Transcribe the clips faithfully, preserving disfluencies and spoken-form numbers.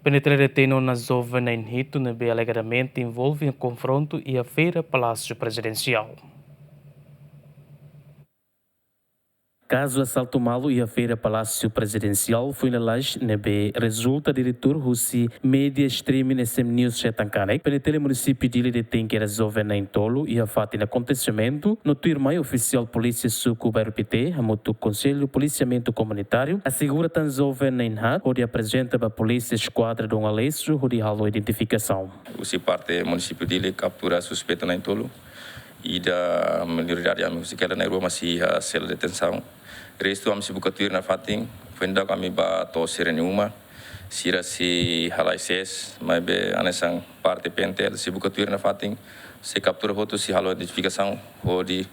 PNTL detein ona joven na'in hitu ne'ebé alegadamente envolve iha konfrontu iha feira Palásiu Prezidensiál. Kazu asaltu malu iha feira Palásiu Prezidensiál foin lalais ne'ebé rezulta detetu husi média streaming S M News Xetan Kanek, PNTL Munisípiu Dili detein kedas joven na'in tolu iha fatin akontesimentu, no tuirmai ofisiál polísia suku Bairru Pité hamutuk Konsellu Polisiamentu Komunitáriu asegura tan joven na'in haat hodi aprezenta ba polísia eskuadra Dom Aleixo hodi halo identifikasaun. Husi parte Munisípiu Dili kaptura suspeitu na'in tolu, ida maioridade ami husik hela, na'in rua mós iha sela detensaun. Restu ami sei buka tuir nafatin, foin daudauk ami bá to'o sira-nia uma, sira sei halai sees, maibé hanesan parte PNTL sei buka tuir nafatin, sei kaptura hotu, sei halo identifikasaun hodi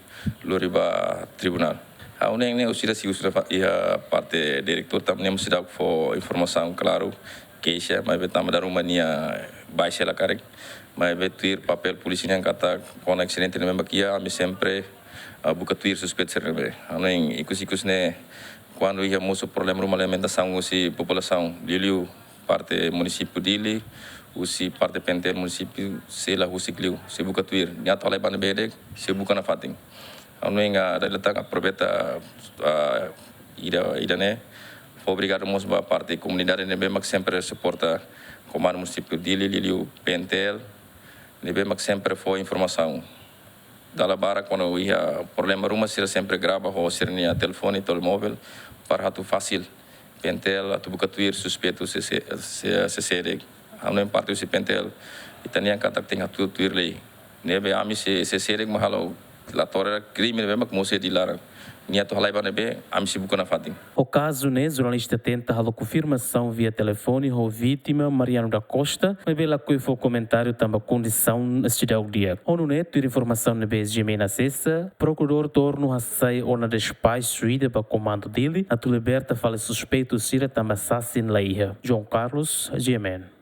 lori ba tribunál. Ha'u hanoin ne'e, sira sei husu nafa-, iha parte diretór tanba ne'e mós seidauk fó informasaun klaru, keixa, maibé tanba dala ruma nia baixa hela karik, maibé tuir papél polísia nian katak kona-ba insidente ne'ebé mak iha, ami sempre, ah, buka tuir suspeitu sira ne'ebé. Ha'u hanoin ikus-ikus ne'e, kuandu iha mosu problema ruma alimentasaun husi populasaun, liuliu parte Munisípiu Dili, husi parte PNTL Munisípiu, sei la husik liu, sei buka tuir. Nia atu halai ba ne'ebé de'it, sei buka nafatin. Ha'u hanoin, ah, dala ida tan aproveita, ah, ida, ida-ne'e fó obrigadu mós ba parte komunidade ne'ebé mak sempre suporta Komandu Munisípiu Dili, liuliu PNTL, ne'ebé mak sempre fó informasaun. Dala barak kuandu iha problema ruma sira sempre grava ho sira-nia telefone, telemóvel, para atu fasil PNTL atu buka tuir suspeitu se, se, se, se, se, ha'u hanoin parte husi PNTL, ita-nian katak tenke atu tuir lei. Ne'ebé ami sei, sei, sei mak halo, la tolera krime ne'ebé mak mosu iha laran. Nia atu halai ba ne'ebé, ami sei buka nafatin. Ho kazu ne'e, jornalista tenta halo konfirmasaun via telefone ho vítima Mariano da Costa, maibé lakohi fó komentáriu tanba kondisaun seidauk di'ak. Ho nune'e, tuir informasaun ne'ebé GMN asesa, prokuradór torna hasai ona despaxu ida ba Komandu Dili, atu liberta fali suspeitu sira tanba sasin la iha. João Carlos, GMN.